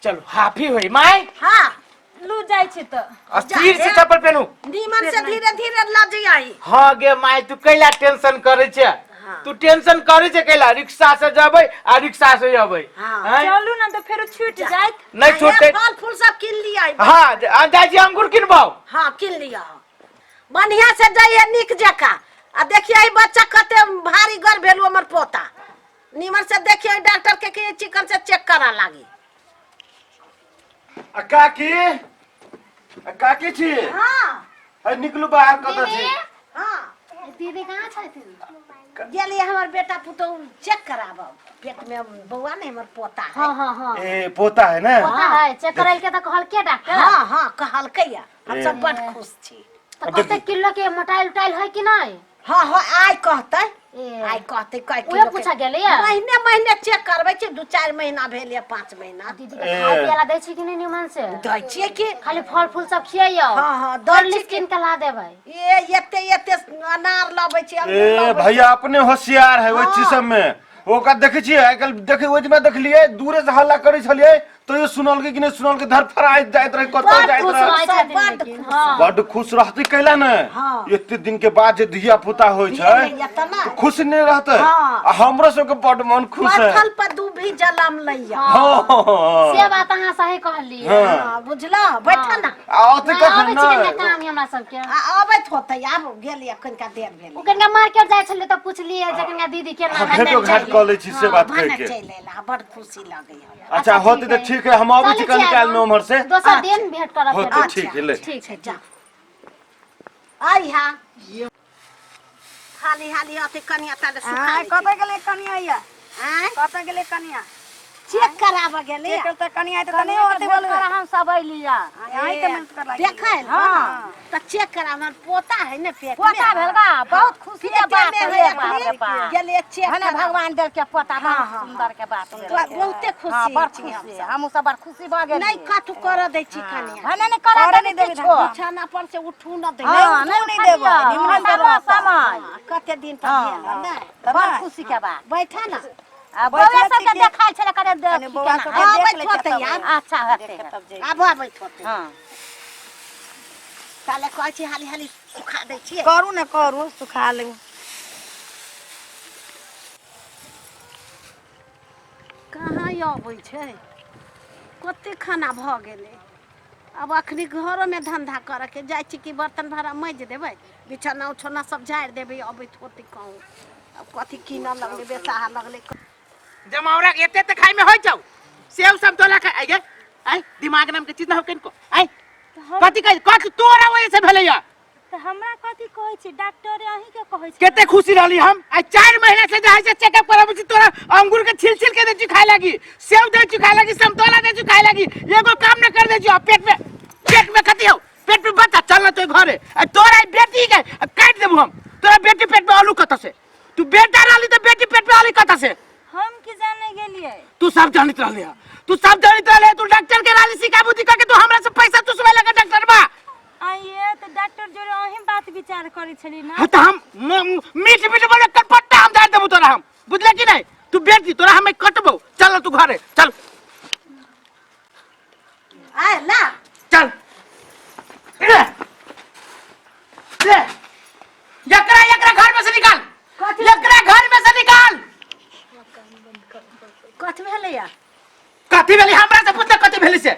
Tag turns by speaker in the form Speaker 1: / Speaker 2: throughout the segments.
Speaker 1: चलू हाफी होई माय।
Speaker 2: हाँ।
Speaker 3: लू जाइ छी तऽ।
Speaker 1: स्थिर से चप्पल पहनू।
Speaker 2: नीमन से धीरे धीरे लऽ जइयै।
Speaker 1: हाँ गे माय, तू कैला टेंशन करे छे?
Speaker 2: हाँ।
Speaker 1: तू टेंशन करे छे कैला? रिक्शा से जबै आ रिक्शा से अबै।
Speaker 2: हाँ।
Speaker 1: आँय?
Speaker 3: चलू ने तऽ फेरो छूटि जायत।
Speaker 1: नहीं छूटते।
Speaker 2: फल फूल सब किन लियै।
Speaker 1: हाँ, जाइ छी अंगूर किनबौ।
Speaker 2: हाँ किन लिअ, बढ़िया से जाइए नीक जकाँ। आ देखिए ई बच्चा कते भारी गर भेलू हमर पोता। नीमन से देखिए डॉक्टर के कि चिकन से चेक करा लागी।
Speaker 4: आ काकी, आ काकी छी?
Speaker 2: हाँ।
Speaker 4: है निकलू बाहर, कतऽ छी?
Speaker 2: हाँ।
Speaker 5: दीदी कहाँ छथिन?
Speaker 2: गेलिए हमर बेटा पुतोह चेक कराबऽ, पेट में बौआ नहीं हमर पोता है।
Speaker 5: हाँ हाँ हाँ।
Speaker 4: ए पोता है ना?
Speaker 5: पोता है, चेक करैल के तऽ कहलकै डॉक्टर?
Speaker 2: हाँ हाँ कहलकै या, हम सब बड खुश छी।
Speaker 5: तऽ कते किलो के मोटाइल उटाइल है कि नहीं?
Speaker 2: हाँ हाँ आइ कहतै।
Speaker 5: ए।
Speaker 2: आइ कहतै कय
Speaker 5: उहे
Speaker 2: किलो के।
Speaker 5: पूछऽ गेलैया?
Speaker 2: महीने महीने चेक करबै छी, 2-4 महीना भेल या 5 महीना।
Speaker 5: दीदी के खाय पिए ला दै छी कि नहीं निमन से?
Speaker 2: दै छियै कि।
Speaker 5: खाली फल फूल सब खियैयौ?
Speaker 2: हाँ, हाँ, दै
Speaker 5: हॉर्लिक्स
Speaker 2: छियै।
Speaker 5: कीन के ला देबै।
Speaker 2: ए एते एते अनार लबै छी, अंगूर
Speaker 4: ए
Speaker 2: लबै छी।
Speaker 4: भैया अपने होशियार है ओहि चीज
Speaker 2: हाँ।
Speaker 4: सब में। ओकरा देखै छियै आइ काल्हि, देखे ओहि दिना देखलियै दूरे से हल्ला करै छलियै तैयो सुनलकै कि नहि सुनलकै, धरफड़ाइत जाइत रहै कतौ
Speaker 2: बड
Speaker 4: जाइत
Speaker 5: खुश
Speaker 4: रहै।
Speaker 5: रहै छथिन
Speaker 2: बड
Speaker 5: लेकिन,
Speaker 2: खुश।
Speaker 5: हाँ।
Speaker 4: बड खुश रहतै कैला ने?
Speaker 2: हाँ।
Speaker 4: एते दिन के बाद जे धिया पुता होइ छै
Speaker 2: भेलैया तऽ नहि।
Speaker 4: तऽ खुश नहि रहतै?
Speaker 2: हाँ।
Speaker 4: आ हमरो सबके बड मन खुश है।
Speaker 2: पत्थल पर दूभी जलम लैया।
Speaker 4: हाँ।
Speaker 5: से बात अहाँ सही कहलियै।
Speaker 4: हाँ।
Speaker 2: हाँ, बुझलौ? बैठ ना।
Speaker 4: आ ओते
Speaker 5: नहि,
Speaker 4: कखन
Speaker 5: अबै छी कनिका
Speaker 4: नहि
Speaker 5: काम हमरा सबके।
Speaker 2: आ अबैत होतै, आब गेलियै कनिका देर भेलै।
Speaker 5: ओ कनिका मार्केट जाइ छलियै तऽ पुछलियै जे कनिका दीदी केना
Speaker 4: हाँ,
Speaker 5: भेटै
Speaker 4: भेटो घाट
Speaker 5: छै।
Speaker 4: कऽ लै छी से बात
Speaker 2: भने
Speaker 4: कहि के।
Speaker 2: चलि एला, बड खुशी लगैया।
Speaker 4: अच्छा होते तऽ ठीक है, हम अबै छी
Speaker 5: चलै छी
Speaker 4: कनि काल में
Speaker 5: आब।
Speaker 4: उम्हर से।
Speaker 5: दोसर दिन भेंट करब
Speaker 4: होते
Speaker 5: फेर।
Speaker 4: ठीक है ले।
Speaker 5: ठीक छै।
Speaker 2: जा आई हा हाली हाली अथी कनिया ताले सुखा
Speaker 6: आँय,
Speaker 2: लै छी।
Speaker 6: कतऽ गेलै कनिया या?
Speaker 2: आँय?
Speaker 6: कतऽ गेलै कनिया?
Speaker 2: चेक कराबऽ गेलै।
Speaker 6: चेक करतै कनिया तऽ नहि होतै बोलू।
Speaker 7: हम सब अइलिया।
Speaker 6: आँय तऽ मदद कर लागी।
Speaker 2: देखै
Speaker 7: हाँ।
Speaker 2: तऽ चेक करा, हमर पोता है ने पेट में।
Speaker 7: पोता भेल बा, बहुत खुशी के
Speaker 2: पेटे
Speaker 7: बात
Speaker 2: में
Speaker 7: है
Speaker 2: है
Speaker 7: बाप रे
Speaker 2: अखनी,
Speaker 7: बाप।
Speaker 2: गेलियै चेक
Speaker 7: भने
Speaker 2: कराबऽ।
Speaker 7: भगवान देलकै पोता,
Speaker 2: हाँ,
Speaker 7: बहुत
Speaker 2: हाँ,
Speaker 7: सुंदर के बात
Speaker 2: तो
Speaker 7: भेलै।
Speaker 2: बहुते खुशी
Speaker 7: हाँ, बड़
Speaker 2: छी हम
Speaker 7: खुशी,
Speaker 2: सब।
Speaker 7: हमहूँ सब बड़ खुशी भऽ गेलियै।
Speaker 2: नहि कथू करऽ दै छी कनिया।
Speaker 7: भने नहि करऽ
Speaker 6: करऽ
Speaker 7: देबै
Speaker 6: नहि देबै
Speaker 7: किछो।
Speaker 2: बिछाना पर से उठू न दै।
Speaker 7: हाँ,
Speaker 6: नहि
Speaker 7: नहि
Speaker 6: उठू नहि देबै,
Speaker 7: उठबियौ।
Speaker 6: निमन से
Speaker 7: समय
Speaker 6: रहतै।
Speaker 7: समय।
Speaker 2: हाँ, कते दिन पर
Speaker 7: हाँ,
Speaker 2: भेल हन ने?
Speaker 6: तऽ
Speaker 7: बड़
Speaker 6: नहि।
Speaker 7: खुशी के बात।
Speaker 2: बैठा ना।
Speaker 7: आ
Speaker 6: बैठले
Speaker 7: बौआ
Speaker 6: छी
Speaker 7: सबके
Speaker 6: कि?
Speaker 7: देखाइ छलै कने
Speaker 6: कने
Speaker 7: देखी
Speaker 6: बौआ
Speaker 7: केना
Speaker 6: सबके
Speaker 7: है।
Speaker 6: देख
Speaker 2: आबैत
Speaker 6: लै छियै
Speaker 2: होतै
Speaker 6: तब।
Speaker 2: आब।
Speaker 7: अच्छा हेतै।
Speaker 6: देख के तब जइबै।
Speaker 2: आब आबैत होतै।
Speaker 7: हाँ।
Speaker 2: ताले कहै छी हाली हाली सुखा दै छियै।
Speaker 6: करू ने करू, सुखा लू।
Speaker 2: कहाँ अबै छै? कते खाना भऽ गेलै। आब अखनी घरोमे धन्धा करऽके जाइ छी कि बर्तन भाड़ा माँजि देबै, बिछौना उछौना सब झाड़ि देबै। अबैत होतै कहूँ। आब कथी कीनऽ लगलै, बेसाहा लगलै।
Speaker 1: जमावड़ा के एते ते खाइ में होय जाऊ, सेव समतोला खाइ। आइ गे आइ, दिमाग नाम के चीज ना हो किनको। आइ कथी कह कथी तोरा वजह से भेलैया?
Speaker 3: तऽ हमरा कथी कहै छी डॉक्टर? अहीं के कहै छी।
Speaker 1: कते खुशी रहली हम। आइ 4 महीना से जे है से चेकअप कराबै छी, तोरा अंगूर के छिल छिल के दै छी खाय लागी, सेव दै छी खाय लागी, समतोला दै छी खाय लागी, एगो काम न कर दै छी। आ पेट में कथी हौ? पेट में बच्चा। चल ना तो घरे। आ तोरा ई बेटी के काटि देबू हम। तोरा बेटी पेट में आलू कतऽ से? तू बेटा रहली तऽ बेटी पेट में आलू कतऽ से?
Speaker 3: हम की जाने गेलियै?
Speaker 1: तू सब जानैत रहले हँ, तू सब जानैत रहले। तू डॉक्टर के रहली सिखा बुद्धि करके तू हमरा से पैसा चुसबै लगे डॉक्टर बा।
Speaker 3: आइए तऽ डॉक्टर जोड़े अहीं बात विचार करै छली ना।
Speaker 1: हाँ, तऽ हम मीठ मीठ बोले कटपट्टा हम झाड़ देबू तोरा हम, बुझले कि नहीं? तू बेटी तोरा हम कटबो। चल तू घरे चल।
Speaker 2: आय ला।
Speaker 1: चल ले ले, एकरा एकरा घर में से निकाल, एकरा घर में से निकाल।
Speaker 2: कथी भेलैया?
Speaker 1: कथी भेली हमरा से पूछ, कथी भेली से,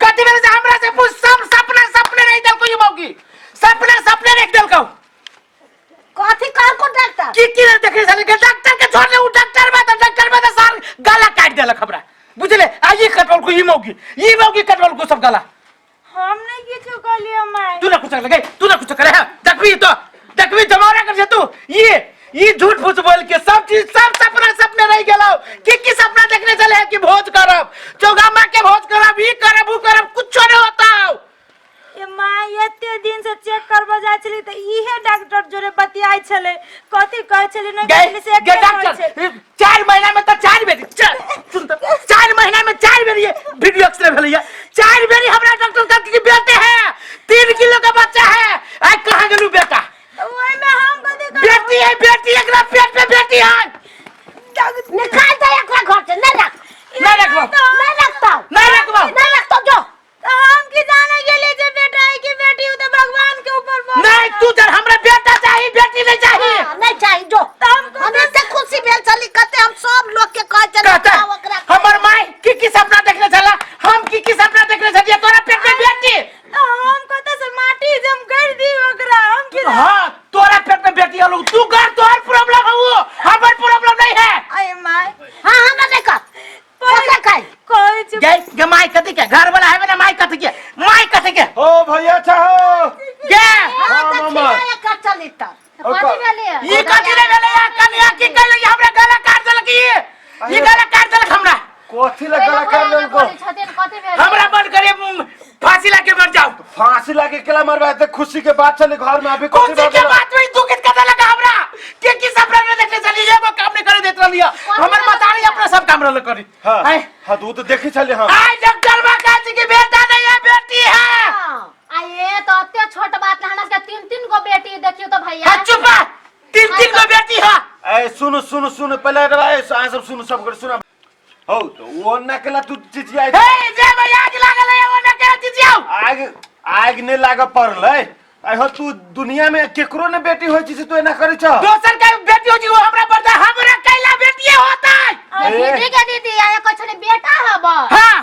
Speaker 1: कथी भेली से हमरा से पूछ। सब सपना सपने रह देलको ई मौगी, सपना सपने रख देलको।
Speaker 2: कथी कहलको डॉक्टर?
Speaker 1: की की रे देखै छलै के डॉक्टर के छोड़ दे। उ डॉक्टर बा त डॉक्टर बा त सार गला काट देलक हमरा, बुझले? आ ई कटवल को ई मौगी, ई मौगी कटवल को सब गला।
Speaker 3: हम नहि किछो कहलियै माय।
Speaker 1: तू ना कुछ लगे, तू ना कुछ करे है। देखबी तो देखबी जमाना कर छे तू। ये झूठ फूस बोल के सब चीज सब सपना सपने रह गेलो। की की सपना देखने चले है कि भोज करब, चौगामा के भोज करब, ई करब ऊ करब, कुछो नहीं होता।
Speaker 3: ए माय, एते दिन से चेक करबऽ जाइ छली तऽ इहे डॉक्टर जोड़े बतियाइ छलै। कथी कहै छलै नहि
Speaker 1: गए
Speaker 3: कहै छलै से
Speaker 1: गए
Speaker 3: एके रहल
Speaker 1: डॉक्टर
Speaker 3: छै।
Speaker 1: 4 महीना में तो 4 बेरी, सुन तो, 4 महीना में 4 बेरी ये वीडियो एक्सरे भेलैया। 4 बेरी हमरा डॉक्टर कहलकै कि बेटे है, 3 किलो का बच्चा है। आइ कहाँ गेलू बेटा?
Speaker 3: तऽ ओहिमे हम कथी करब?
Speaker 1: बेटी है, बेटी, एकरा पेट में बेटी है।
Speaker 2: निकाल दे एकरा घर से, नहीं रख।
Speaker 1: नहीं रखबो।
Speaker 2: नहीं रखता।
Speaker 1: नहीं रखबो। गई गे माई कथी के घर वाला है ना माई कथी के माई कथी के
Speaker 4: ओ भैया अच्छा हो
Speaker 1: गे
Speaker 4: हाँ, मामा।
Speaker 2: कर चली तर
Speaker 5: कथी भेलै
Speaker 1: ई कथी रे भेलै या कन्या की कहले हमरा गला काट देलक ई ई गला काट देलक हमरा
Speaker 4: कथी ला गला काट देलको
Speaker 5: छथिन कथी भेलै
Speaker 1: हमरा मन करे फांसी लगा के मर जाओ
Speaker 4: फांसी लाके केला मरबा एते खुशी के बात चले घर में अभी कथी
Speaker 1: खुशी के बात में दुखित कर देलक हमरा के की सपना में देखले चली एगो काम नहीं करे देत रहलिया हमर मतारी अपना सब काम रहल करी
Speaker 4: हां
Speaker 1: आय
Speaker 4: हां तो उ तो देखी छले हम
Speaker 1: आय डॉक्टर बा जी की बेटा नहीं है बेटी है
Speaker 5: आ ये तो अते छोट बात ना हमरा सबके तीन तीन गो बेटी देखियो तो भैया
Speaker 1: हाँ चुप रह। तीन तीन गो बेटी है
Speaker 4: ए सुन सुन सुन पहले रे ए अहाँ सब सुन सब कर सुन हो तो वो ना केला तू चिचियाई
Speaker 1: हे जे भैया आग लागल है वो ना के चिचियाओ
Speaker 4: आग आग नहीं लाग पड़लै आइ हो तू दुनिया में केकरो ने बेटी होय छै से तू एना करै छ
Speaker 1: दोसर के बेटी हो जी वो हमरा बर्दा हमरा कैला बेटी होता
Speaker 5: आ दीदी के दीदी आ एको छोटे बेटा हब
Speaker 1: हां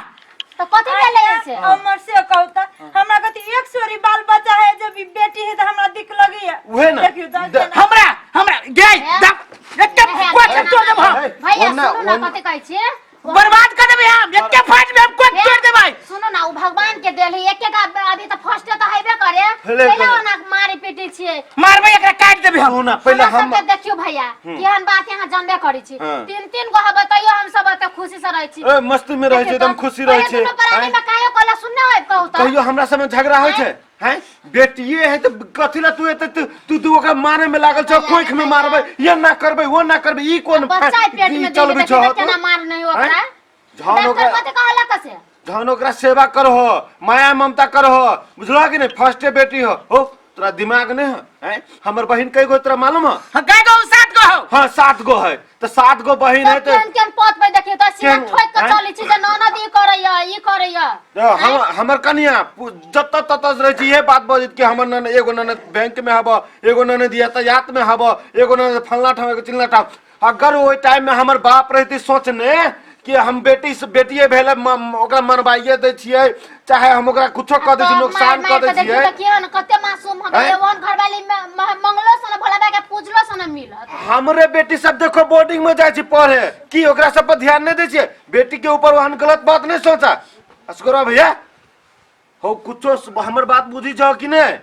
Speaker 5: तो कथी भेलै से
Speaker 3: अमर से कहता हमरा कथी एक सोरी बाल बच्चा है जब ई बेटी है तो हमरा दिक लगी है
Speaker 4: उहे ना।
Speaker 3: देखियो तो केना-
Speaker 1: हमरा हमरा गई एक कोच तोड़ देब हम
Speaker 5: भैया
Speaker 4: ओना-
Speaker 5: सुनू ना
Speaker 4: ओना-
Speaker 5: कथी कहै छियै
Speaker 1: बर्बाद कर देबै हम एक फाट में हम कोच तोड़ देबै
Speaker 5: सुनू ना उ भगवान के देल है एक एक अभी तो फर्स्ट तो हेबे करे
Speaker 4: हेबे
Speaker 5: पहले
Speaker 4: करे।
Speaker 5: ओना मारी पीटी छियै
Speaker 1: मारबै एकरा काट देबै हम
Speaker 4: सुन ना पहले
Speaker 5: हमरा
Speaker 4: हम
Speaker 5: सबके देखियो भैया केहन बात यहाँ जानबे करै छी
Speaker 4: हाँ।
Speaker 5: तीन तीन गो हबे तैयो हम सब एते खुशी से रहै छी
Speaker 4: ए मस्ती में रहै छै एकदम खुशी रहै छै
Speaker 5: दुनू प्राणी
Speaker 4: आँय?
Speaker 5: में काहे कहला सुनने होय कहू तऽ
Speaker 4: कहियो हमरा सब में झगड़ा होइ छै हैं बेटिए है तऽ कथी ला तू एते तू तू तू ओकरा मारे में लागल छौ कोख में मारबै ये ना करबै वो ना करबै ई कोन
Speaker 5: बच्चा पेट
Speaker 4: ई
Speaker 5: में
Speaker 4: चलबै
Speaker 5: देली
Speaker 4: छौ
Speaker 5: देखियो केना मार नहीं ओकरा
Speaker 4: जहन
Speaker 5: डॉक्टर
Speaker 4: ओकरा
Speaker 5: कथी कहलक से
Speaker 4: जहन ओकरा सेवा करहो माया ममता करहो बुझलह कि नहीं फर्स्टे बेटी हो हो तोरा दिमाग नहीं है हैं हमर बहिन कई गो तोरा मालूम है
Speaker 1: हाँ, कै गो सात गो हो
Speaker 4: हाँ सात गो है तो सात गो बहिन है
Speaker 5: तो
Speaker 4: तो
Speaker 5: केहन केहन पथ पे देखियो तो सीना
Speaker 4: केहन-
Speaker 5: ठोक के
Speaker 4: आँय?
Speaker 5: चलै छी जे ननद ई करैया ई करैया
Speaker 4: हम हमर कनिया जत तत रहै छी इहे बात बजैत कि हमर ननद एगो ननद बैंक में हब एगो ननद यातायात में हब एगो ननद फलना ठाम एगो चिल्ला ठाम अगर ओहि टाइम में हमर बाप रहती सोचने कि हम बेटी से बेटिए भेल ओकरा मनवाइए दै छियै चाहे हम ओकरा कुछो कऽ दै छियै नुकसान कऽ दै छियै
Speaker 5: तऽ केहन कते मासूम हम
Speaker 4: आँय?
Speaker 5: ओहन घरवाली मंगलो से न भोला बाबा के पूजलो से न मिलत
Speaker 4: हमरे बेटी सब देखो बोर्डिंग में जाइ छै पढ़े की ओकरा सब पर ध्यान नहीं दै छियै बेटी के ऊपर ओहन गलत बात नहीं सोचा असगरा भैया हो कुछो हमर बात बुझी जाओ कि नहीं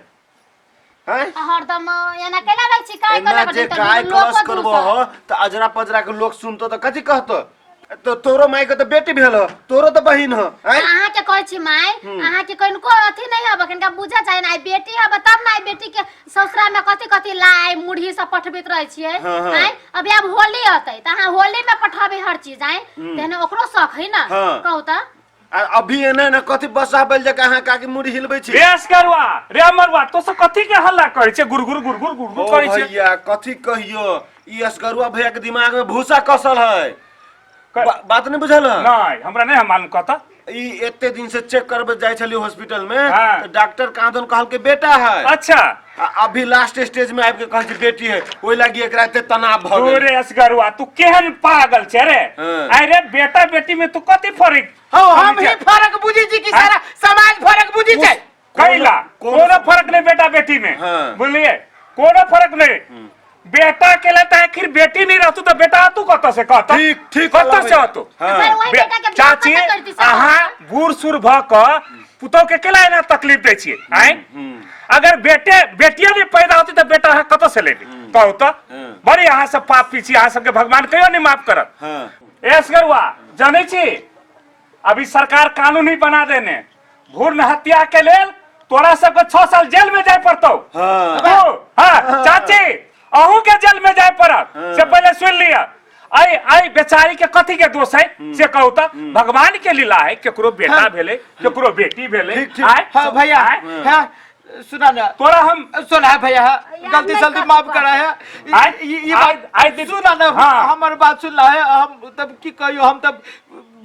Speaker 4: हैं
Speaker 5: हरदम एना केना रहै छी काय
Speaker 4: एना
Speaker 5: करे
Speaker 4: जे काय कलश करबो हो तऽ अजरा पजरा के लोग सुनतो तऽ कथी कहतो तो तोरो माय के तऽ बेटी भेल हो तोरो तऽ बहिन हो हैं
Speaker 5: अहाँ के कहै छी माय अहाँ के कनको अथी नहीं हब कनका बुझा चाहे ना आई बेटी हब तब ना आई बेटी के ससुरा में कथी कथी लाइ मुरही सब पठबैत रहै छियै
Speaker 4: हाँ, हाँ।
Speaker 5: आँय अभी आब होली अतै तऽ अहाँ होली में पठाबै हर चीज आँय तेहने ओकरो शौक है ना
Speaker 4: हाँ।
Speaker 5: कहू तऽ
Speaker 4: आ अभी एना एना कथी बसा बैल जकाँ अहाँ काकी मुड़ी हिलबै छी
Speaker 8: बेस करवा रे मरवा तो सब कथी के हल्ला करै छै गुर गुर गुर गुर गुर गुर
Speaker 4: ओ
Speaker 8: करै छै
Speaker 4: भैया कथी कहियो ई असगरुआ भैया के दिमाग में भूसा कसल है बात नहीं बुझल है
Speaker 8: नहीं हमरा नहीं मालूम कहता
Speaker 4: ई एते दिन से चेक करबे जाइ छली हॉस्पिटल में
Speaker 8: हाँ।
Speaker 4: तो डॉक्टर कहाँ दन कहल के बेटा है
Speaker 8: अच्छा
Speaker 4: आ अभी लास्ट स्टेज में आबि के कहल के बेटी है ओहि लागी एकरा एते तनाव भऽ गेल
Speaker 8: रे असगरुआ तू केहन पागल छे रे
Speaker 4: हाँ।
Speaker 8: अरे बेटा बेटी में तू कथी फर्क
Speaker 1: हम ही फर्क बुझी छी कि सारा समाज फर्क बुझी छै
Speaker 8: कैला कोनो फर्क नहीं बेटा बेटी में
Speaker 4: हाँ।
Speaker 8: बुझलिए कोनो फर्क नहीं बेटा के लिए तो आखिर बेटी नहीं रहतू तो बेटा तू कत से कहता
Speaker 4: ठीक ठीक
Speaker 8: कत से हतू
Speaker 4: हाँ।
Speaker 5: फिर वही बेटा के बियाह
Speaker 8: चाची
Speaker 5: कतऽ करती से?
Speaker 8: अहाँ बूढ़ सूढ़ भऽ कऽ पुतोह के केला एना तकलीफ दै छियै आँय अगर बेटे बेटिया नहीं पैदा होती तऽ बेटा अहाँ कतऽ से लेबै कहू तऽ बड़ी अहाँ सब पापी छी अहाँ सबके भगवान कहियो नहीं माफ करत
Speaker 4: हाँ
Speaker 8: एसगरुआ जानै छी अभी सरकार कानून ही बना देने भ्रूण हत्या के लेल तोरा सबके 6 साल जेल में जाय पड़तौ
Speaker 4: हाँ।
Speaker 8: ओ, हाँ चाची अहू के जेल में जाय पड़त से पहले सुन लिअ आई आई बेचारी के कथी के दोष है से कहू तऽ भगवान के लीला है केकरो बेटा भेलै केकरो बेटी भेलै
Speaker 4: ठीक, ठीक।
Speaker 8: आय
Speaker 1: हाँ भैया
Speaker 8: आय,
Speaker 1: हाँ सुना ना
Speaker 8: तोरा हम
Speaker 1: सुना है भैया हाँ, गलती
Speaker 2: नहीं
Speaker 1: सलती
Speaker 2: कर
Speaker 1: माफ करा है
Speaker 8: आय-
Speaker 1: ई
Speaker 8: आय-
Speaker 1: बात
Speaker 8: आय दीदी-
Speaker 1: सुना ना
Speaker 8: हाँ।
Speaker 1: हमर बात सुनला है हम तब की कहियो हम तब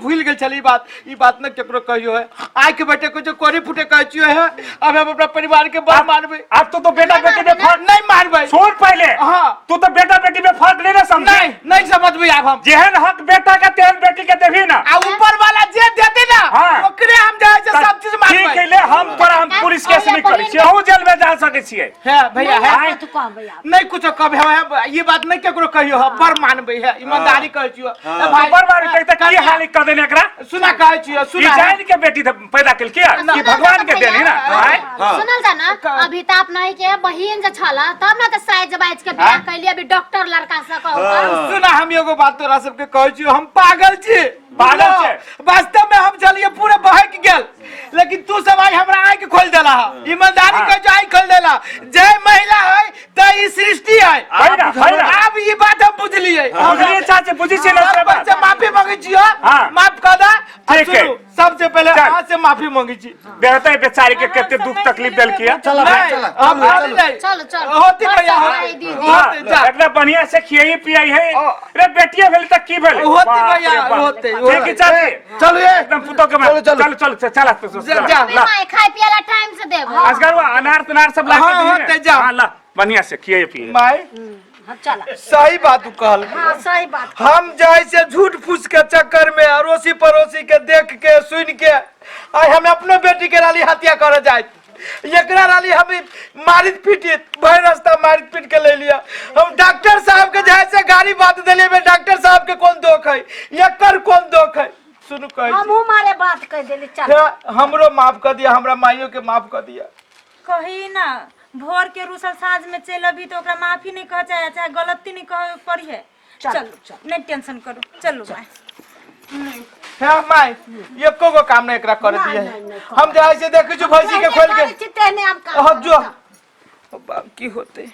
Speaker 1: भूल गेल छली ई बात ई बात न केकरो कहियो है आइ के बेटे को जो कोरी फूटे कहै छियो है अब हम अपना परिवार के बड़ मारबै
Speaker 8: अब तो बेटा बेटी में फर्क
Speaker 1: नहीं मारबै
Speaker 8: छोड़ पहले
Speaker 1: हाँ।
Speaker 8: तू तो बेटा बेटी में फर्क नहीं ना समझे
Speaker 1: नहीं नहीं समझबै आब हम
Speaker 8: जेहन हक बेटा के तेहन बेटी के देबही ना
Speaker 1: आ ऊपर वाला जे देते ना
Speaker 8: हाँ।
Speaker 1: ओकरे हम जे है से सब चीज
Speaker 8: ठीक
Speaker 1: मारबै
Speaker 8: है ले हम तोरा हम पुलिस पुलिस केस
Speaker 5: अरे
Speaker 8: नहीं करै
Speaker 5: बहिन
Speaker 8: छियै, अहूँ जेल में जा सकै छियै।
Speaker 1: है भैया है
Speaker 8: आँय?
Speaker 7: तू कहबै आब
Speaker 1: नहीं कुछो कहबे है, ये बात नहीं केकरो कहियो है, पर मानबै है, ईमानदारी कहै छियो। ए भाई
Speaker 8: बड़ बार कहते की हाल क देने एकरा?
Speaker 1: सुना कहै छियो
Speaker 8: ई
Speaker 1: सुना।
Speaker 8: जान के बेटी पैदा केलकै ई भगवान के देन है ना? आँय?
Speaker 5: सुनल जा ना, अभी त अपना के बहिन जे छल तब ना त साइज बाइज के बियाह कैली, अभी डॉक्टर लड़का से कहू।
Speaker 1: सुना हम एगो बात तोरा सबके कहै छियो, हम पागल छी।
Speaker 8: पागल छै।
Speaker 1: वास्तव में हम चलिए पूरा बहक गेल, लेकिन तू सब आई हमरा आँख खोल देला है, ईमानदारी
Speaker 8: हाँ।
Speaker 1: कहै छियो आँख खोल देला। जय महिला है त ई सृष्टि है।
Speaker 8: है ना, है ना।
Speaker 1: आब ई बात हम बुझलिए।
Speaker 8: बुझलिए चाची, बुझी छियै ना से
Speaker 1: सब
Speaker 8: बात?
Speaker 1: से माफी मांगे छियो।
Speaker 8: हाँ।
Speaker 1: माफ कर दे। आ
Speaker 8: ठीक है।
Speaker 1: सुनू, सबसे पहले
Speaker 8: चल।
Speaker 1: अहाँ से माफी मांगे छी।
Speaker 8: देखते बेचारी के कते दुख तकलीफ देलकै है।
Speaker 4: चल भाई,
Speaker 1: नहीं,
Speaker 4: चल,
Speaker 1: हम
Speaker 4: चल,
Speaker 1: नहीं,
Speaker 4: चल।
Speaker 1: नहीं।
Speaker 5: चलो, चलो।
Speaker 1: होती भैया,
Speaker 5: बस
Speaker 1: होती।
Speaker 5: भाई, दीदी।
Speaker 1: होती, जा।
Speaker 8: एकदम बढ़िया से खियाई पियाई है।
Speaker 1: ओ।
Speaker 8: रे बेटिया भेल त की भेल?
Speaker 1: होती
Speaker 8: बाप
Speaker 1: भैया,
Speaker 8: रे बाप।
Speaker 1: होती,
Speaker 8: ठीक
Speaker 1: होती।
Speaker 8: है चाची,
Speaker 4: चलू ये।
Speaker 8: एकदम पुतो के
Speaker 4: चलो, चलो।
Speaker 8: चल चल चल चल
Speaker 1: जा, जा।
Speaker 8: ला।
Speaker 5: माय खाय पिए ला टाइम से देब।
Speaker 8: असगरवा अनार तनार सब ला के
Speaker 1: हाँ,
Speaker 8: दिहे।
Speaker 1: होते जा।
Speaker 8: हाँ, ला बढ़िया से खियाई पिए।
Speaker 1: माय
Speaker 7: हाँ चल।
Speaker 1: सही बात तू कहल।
Speaker 2: हाँ सही बात।
Speaker 1: हम जाय से झूठ फूस के चक्कर में अड़ोसी पड़ोसी के देख के सुन के आइ हम अपनो बेटी के राली हत्या करे जाय, एकरा राली हम मारित पीटित भर रास्ता मारित पीट के ले लिया। हम डॉक्टर साहब के जाय से गाड़ी बात देलिए में डॉक्टर साहब के कौन दोख है, एकर कौन दोख है? सुनू कहै छी।
Speaker 7: हमहूँ मारे बात कह देली। चल
Speaker 1: हे, हमरो माफ कर दिया, हमरा माइयो के माफ कर दिया।
Speaker 3: कही ना भोर के रुसल साँझ में चलि अभी तो ओकरा माफी नहीं कह चाहे, चाहे गलती नहीं कह पड़ी है। चल नहीं टेंशन करो, चलू माय।
Speaker 1: हे my, एको गो काम नहीं एकरा कर दिए। हम जाय से देखै छी भैंसी के खोल के
Speaker 2: तेहने हम काम
Speaker 1: हम जो बाप की होते।